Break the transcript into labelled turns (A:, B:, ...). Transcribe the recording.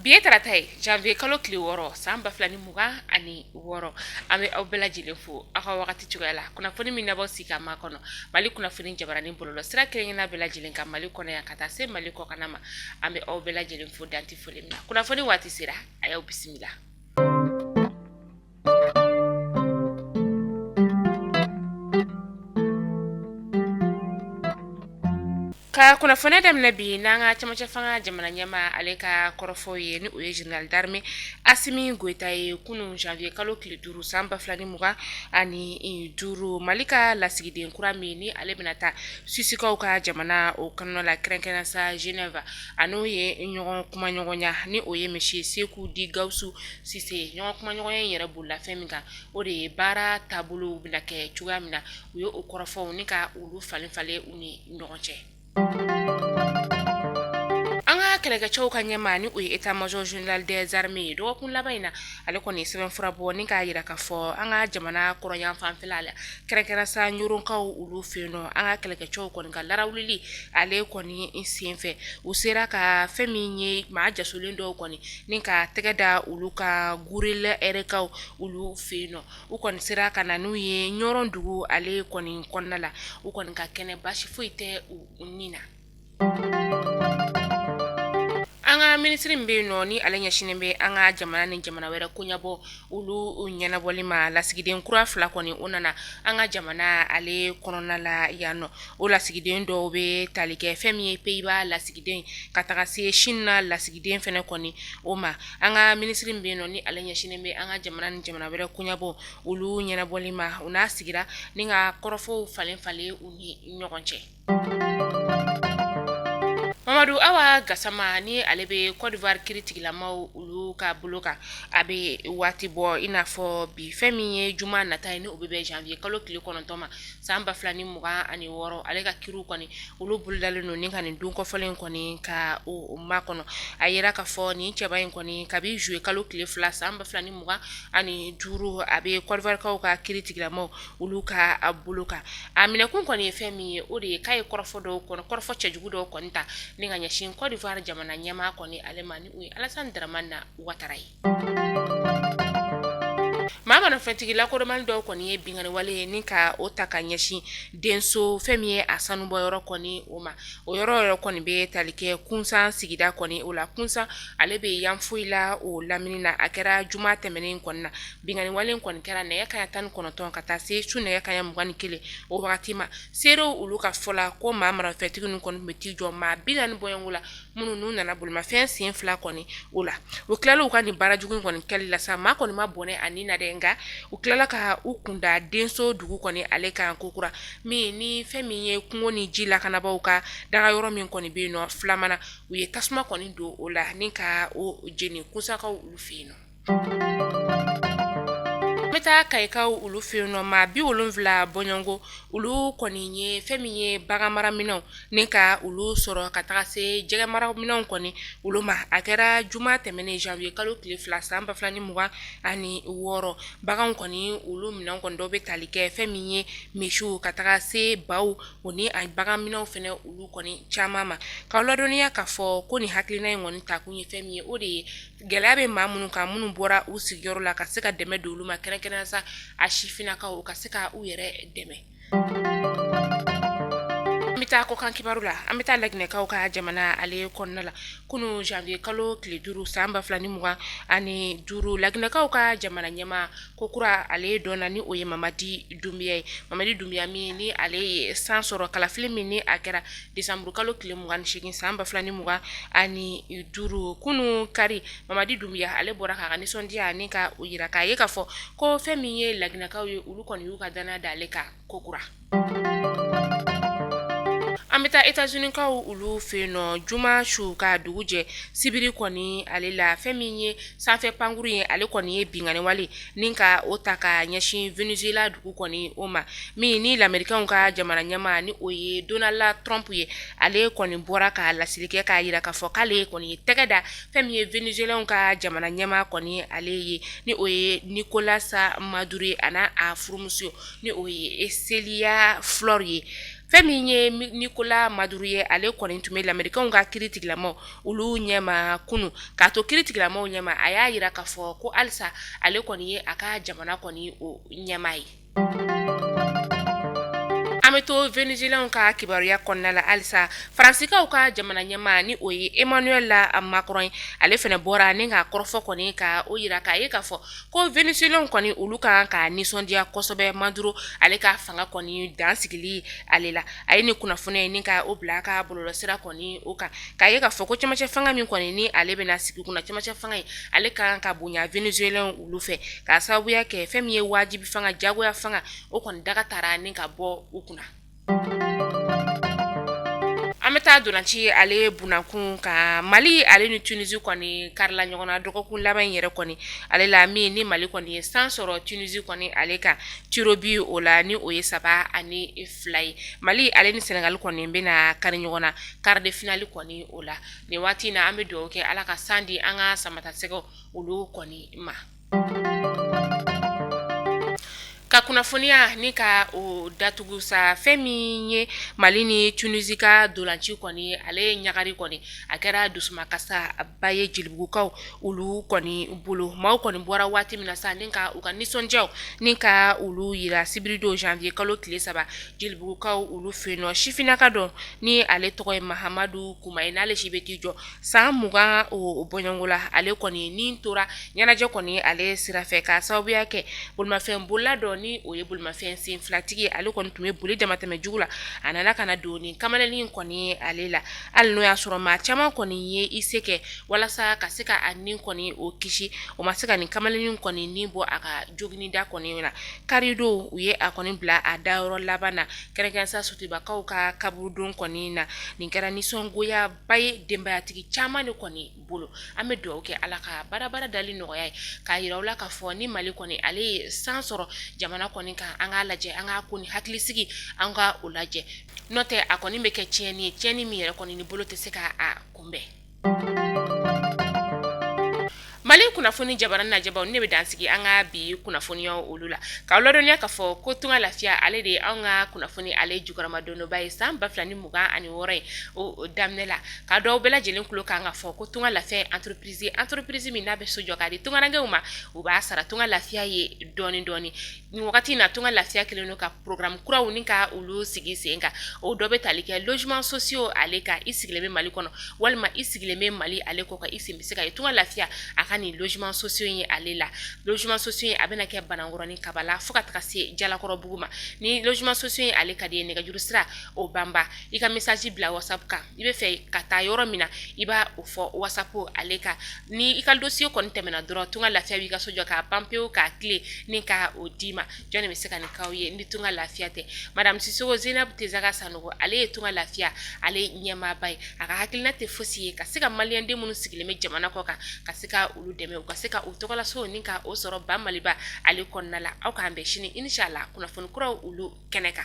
A: Bi ye tarata ye, janvier kalo tile 6, san 2026. An bɛ aw bɛɛ lajɛlen fo aw ka wagati cogoya la. Kunnafoni min n'aw sigi ka makɔnɔ Mali kunnafoni jabaranin bɔlɔlɔ sira kelen-kelenna bɛɛ lajɛlen kan Mali kɔnɔ yan ka taa se Mali kɔkanna ma, an bɛ aw bɛɛ lajɛlen fo dan tɛ foli min na. Kunnafoni waati sera, a y'aw bisimila. Ka kunnafoni daminɛ bi n'an ka cɛmancɛ fanga jamana ɲɛmaa ale ka kɔrɔfɔw ye, ni o ye général d'armée Asimi Goyita ye. Kunun janvier kalo tile 5, san 2025, Mali ka lasigiden kura min ni ale bɛna taa Suisikaw ka jamana o kɔnɔna la, kɛrɛnkɛrɛn sa Genève, a n'o ye ɲɔgɔn kumaɲɔgɔnya, ni o ye monsieur Seku dit Gawusu Sise. Ɲɔgɔn kumaɲɔgɔnya in yɛrɛ bolila fɛn min kan, o de ye baara taabolo bɛna kɛ cogoya min na. U ye o kɔrɔfɔw ni ka olu falen falen u ni ɲɔgɔn cɛ. An ka kɛlɛkɛcɛw ka ɲɛmaa, ni o ye état major général des armées ye, dɔgɔkun laban in na, ale kɔni ye sɛbɛnfura bɔ ni k'a jira k'a fɔ an ka jamana kɔrɔn fanfɛla la, kɛrɛnkɛrɛn sa Ɲɔrɔnkaw olu fɛ yen nɔ, an ka kɛlɛkɛcɛw kɔni ka larawuli ale kɔni senfɛ, u sera ka fɛn min ye maa jasolen dɔw kɔni ni ka tɛgɛ da olu ka Gurel Erekaw olu fɛ yen nɔ. U kɔni sera ka na n'u ye Ɲɔrɔn dugu ale kɔni kɔnɔna la. U kɔni ka kɛnɛ, baasi foyi tɛ u ni na. An ka minisiri min bɛ yen nɔ, ni ale ɲɛsinnen bɛ an ka jamana ni jamana wɛrɛ koɲɛbɔ olu ɲɛnabɔli ma, lasigiden kura fila kɔni o nana an ka jamana ale kɔnɔna la yan nɔ. O lasigiden dɔw bɛ tali kɛ fɛn min ye Pays-Bas lasigiden ka taga se Chine na lasigiden fana kɔni o ma. An ka minisiri min bɛ yen nɔ, ni ale ɲɛsinnen bɛ an ka jamana ni jamana wɛrɛ koɲɛbɔ olu ɲɛnabɔli ma, u n'a sigira ni ka kɔrɔfɔw falen falen u ni ɲɔgɔn cɛ. Mamadu Awa Gasama, ni ale bɛ Côte d'Ivoire kiritigilamaw olu ka bolo kan, a bɛ waati bɔ i n'a fɔ bi, fɛn min ye juma nata ye, ni o bɛ bɛn janvier kalo tile 9 ma, san 2026, ale ka kiriw kɔni olu bolodalen don ni ka nin don kɔfɔlen kɔni ka o makɔnɔ. A yira k'a fɔ nin cɛba in kɔni, kabi juillet kalo tile 2, san 2025, a bɛ Côte d'Ivoirekaw ka kiritigilamaw olu ka bolo kan. A minɛkun kɔni ye fɛn min ye, o de ye k'a ye kɔrɔfɔ dɔw kɔnɔ, kɔrɔfɔ cɛjugu dɔw kɔni ta ni ka ɲɛsin Côte d'Ivoire jamana ɲɛmaa kɔni ale ma, ni o ye Alassane Dramane Ouattara ye. Maa marifɛntigi lakodɔnbali dɔw kɔni ye binkanni wale ye ni ka o ta ka ɲɛsin denso, fɛn min ye a sanubɔyɔrɔ kɔni o ma. O yɔrɔ yɛrɛ kɔni bɛ tali kɛ Kunsan sigida kɔni o la. Kunsan ale bɛ Yanfolila o lamini na. A kɛra juma tɛmɛnen kɔni na. Binkanni wale kɔni kɛra nɛgɛ kanɲɛ 19 ka taa se su nɛgɛ kanɲɛ 21 o wagati ma. Seerew olu ka fɔ la ko maa marifɛntigi ninnu kɔni bɛ t'i jɔ maa 40 bɔɲɔgɔnko la, minnu n'u nana bolimafɛn sen fila kɔni o la. U tilala u ka nin baara jugu in kɔni kɛli la sa, maa kɔni ma bɔnɛ a ni na dɛ, nka u tilala ka u kunda denso dugu kɔni ale kan kokura, min ni fɛn min ye kungo ni ji lakanabaaw ka daga yɔrɔ min kɔni bɛ yen nɔ Filamana, u ye tasuma kɔni don o la ni ka o jeni Kunsakaw olu fɛ yen nɔ. An bɛ taa Kayikaw olu fɛ yen nɔ. Maa 70 bɔɲɔgɔnko olu kɔni ye fɛn min ye baganmaraminɛnw ni ka olu sɔrɔ ka taga se jɛgɛmaraminɛnw kɔni olu ma. A kɛra juma tɛmɛnen janvier kalo tile 2, san 2026. Baganw kɔni olu minɛn kɔni dɔw bɛ tali kɛ fɛn min ye misiw ka taga se baw o ni a baganminɛnw fana olu kɔni caman ma. K'aw ladɔnniya k'a fɔ ko nin hakilina in kɔni takun ye fɛn min ye, o de ye gɛlɛya bɛ maa minnu kan, minnu bɔra u sigiyɔrɔ la, ka se ka dɛmɛ don olu ma, kɛrɛnkɛrɛn sa a sifinnakaw, u ka se ka u yɛrɛ dɛmɛ. An bɛ taa kɔkan kibaru la. An bɛ taa Laginɛkaw ka jamana ale kɔnɔna la. Kunun janvier kalo tile 5, san 2025, Laginɛkaw ka jamana ɲɛmaa ko kura ale dɔnna, ni o ye Mamadi Dunbiya ye. Mamadi Dunbiya min ni ale ye san sɔrɔ kalafili min ni a kɛra décembre kalo tile 28, san 2025, kunun kari, Mamadi Dunbiya ale bɔra k'a ka nisɔndiya ni ka o jira k'a ye k'a fɔ ko fɛn min ye Laginɛkaw ye, olu kɔni y'u ka danaya da ale kan kokura. An bɛ taa États-Unis-kaw olu fɛ yen nɔ. Juma su ka dugu jɛ sibiri kɔni ale la, fɛn min ye sanfɛ pankuru ye, ale kɔni ye binkanni wale ni ka o ta ka ɲɛsin Venezuela dugu kɔni o ma, min ni Lamerikanw ka jamana ɲɛmaa, ni o ye Donald Trump ye, ale kɔni bɔra ka laseli kɛ k'a jira k'a fɔ k'ale kɔni ye tɛgɛ da fɛn min ye Venezuelaw ka jamana ɲɛmaa kɔni ale ye, ni o ye Nicolas Maduro ye, a n'a a furumuso, ni o ye Celia Flores ye. Fɛn min ye Nicolas Maduro ye, ale kɔni tun bɛ lamerikɛnw ka kiri tigilamaw olu ɲɛma kunun. K'a to kiri tigilamaw ɲɛma, a y'a jira k'a fɔ ko halisa ale kɔni ye a ka jamana kɔni o ɲɛmaa ye. An bɛ to Venezuela ka kibaruya kɔnɔna la halisa. Faransikaw ka jamana ɲɛmaa, ni o ye Emmanuel Macron ye, ale fana bɔra ni ka kɔrɔfɔ kɔni ka o jira k'a ye k'a fɔ ko Venezuela kɔni olu ka kan ka nisɔndiya kosɛbɛ Maduro ale ka fanga kɔni dansigili ale la. A ye nin kunnafoniya ni ka o bila a ka bɔlɔlɔsira kɔni o kan, k'a ye k'a fɔ ko cɛmancɛ fanga min kɔni ni ale bɛna sigi kunna, cɛmancɛ fanga in ale ka kan ka bonya Venezuela olu fɛ, k'a sababuya kɛ fɛn min ye wajibi fanga, jagoya fanga, o kɔni daga taara ni ka bɔ u kunna. An bɛ taa ntolanci ale bunakun kan. Mali ale ni Tunisie kɔni karila ɲɔgɔn na dɔgɔkun laban in yɛrɛ kɔni ale la, min ni Mali kɔni ye san sɔrɔ Tunisie kɔni ale kan tirs au but o la, ni o ye 3-2 ye. Mali ale ni Sénégal kɔni bɛna kari ɲɔgɔn na quart de finale kɔni o la. Nin waati in na, an bɛ dugawu kɛ Ala ka san di an ka samatasɛgɛw olu kɔni ma. Ka kunnafoniya ni ka o datugu sa, fɛn min ye Mali ni Tunisie ka ntolanci kɔni ale ɲagari kɔni, a kɛra dusumakasa ba ye Jelibugukaw olu kɔni bolo. Maaw kɔni bɔra waati min na sa ni ka u ka nisɔndiyaw ni ka olu yira sibiridon janvier kalo tile 3 Jelibugukaw olu fɛ yen nɔ, sifinnaka dɔ ni ale tɔgɔ ye Mahamadu Kuma ye, n'ale si bɛ t'i jɔ san 20 o bɔɲɔgɔnko la, ale kɔni ni tora ɲɛnajɛ kɔni ale sira fɛ, k'a sababuya kɛ bolimafɛn bolila dɔ ni o ye bolimafɛn sen filatigi, ale kɔni tun bɛ boli damatɛmɛ jugu la, a nana ka na don ni kamalennin kɔni ale la. Hali n'o y'a sɔrɔ maa caman kɔni ye i se kɛ walasa ka se ka a ni kɔni o kisi, o ma se ka nin kamalennin kɔni ni bɔ a ka joginida kɔni na. Karidon, u ye a kɔni bila a dayɔrɔ laban na, kɛrɛnkɛrɛn sa Sotibakaw ka kaburudon kɔni na. Nin kɛra nisɔngoya ba ye denbayatigi caman de kɔni bolo. An bɛ dugawu kɛ Ala ka baarabara dali nɔgɔya ye, k'a jira u la k'a fɔ ni Mali kɔni ale ye san sɔrɔ jamana kɔni kan, an k'a lajɛ, an k'a ko ni hakilisigi, an ka o lajɛ, n'o tɛ a kɔni bɛ kɛ tiɲɛni ye, tiɲɛni min yɛrɛ kɔni ni bolo tɛ se ka a kunbɛn. Mali kunnafoni jabaranin lajɛbaw, ne bɛ dan sigi an ka bi kunnafoniyaw olu la, k'aw ladɔnniya k'a fɔ ko Tunga Lafiya ale de ye anw ka kunnafoni ale jukɔrɔmadondonba ye san 2026 in o daminɛ la. Ka dɔw bɛɛ lajɛlen tulo kan k'a fɔ ko Tunga Lafiya ye entreprise, entreprise min n'a bɛ so jɔ k'a di tungarankew ma, u b'a sara Tunga Lafiya ye dɔɔni dɔɔni. Nin wagati in na, Tunga Lafiya kɛlen don ka programme kuraw ni ka olu sigi sen kan. O dɔ bɛ tali kɛ logement sociaux ale kan. I sigilen bɛ Mali kɔnɔ walima i sigilen bɛ Mali ale kɔ kan, i sen bɛ se ka ye Tunga Lafiya a ka nin logement sociaux in ale la. Logement sociaux in a bɛna kɛ Banankɔrɔni, Kabala, fo ka taga se Jalakɔrɔbugu ma. Ni logement sociaux in ale ka di ye, nɛgɛjuru sira o banba, i ka message bila WhatsApp kan. I bɛ fɛ ka taa yɔrɔ min na, i b'a o fɔ WhatsApp ale kan. Ni i ka dossier kɔni tɛmɛna dɔrɔn, Tunga Lafiya b'i ka so jɔ k'a ban pewu, k'a tile ni ka o d'i ma. Jɔn de bɛ se ka nin k'aw ye ni Tunga Lafiya tɛ? Madame Sisoko Zeinabu Tezaga Sanogo, ale ye Tunga Lafiya ale ɲɛmaaba ye. A ka hakilina tɛ fosi ye ka se ka maliyɛnden minnu sigilen bɛ jamana kɔ kan, ka se ka olu dɛmɛ u ka se ka u tɔgɔlaso ni ka o sɔrɔ ba Maliba ale kɔnɔna la. Aw k'an bɛn sini inshallah kunnafoni kuraw olu kɛnɛ kan.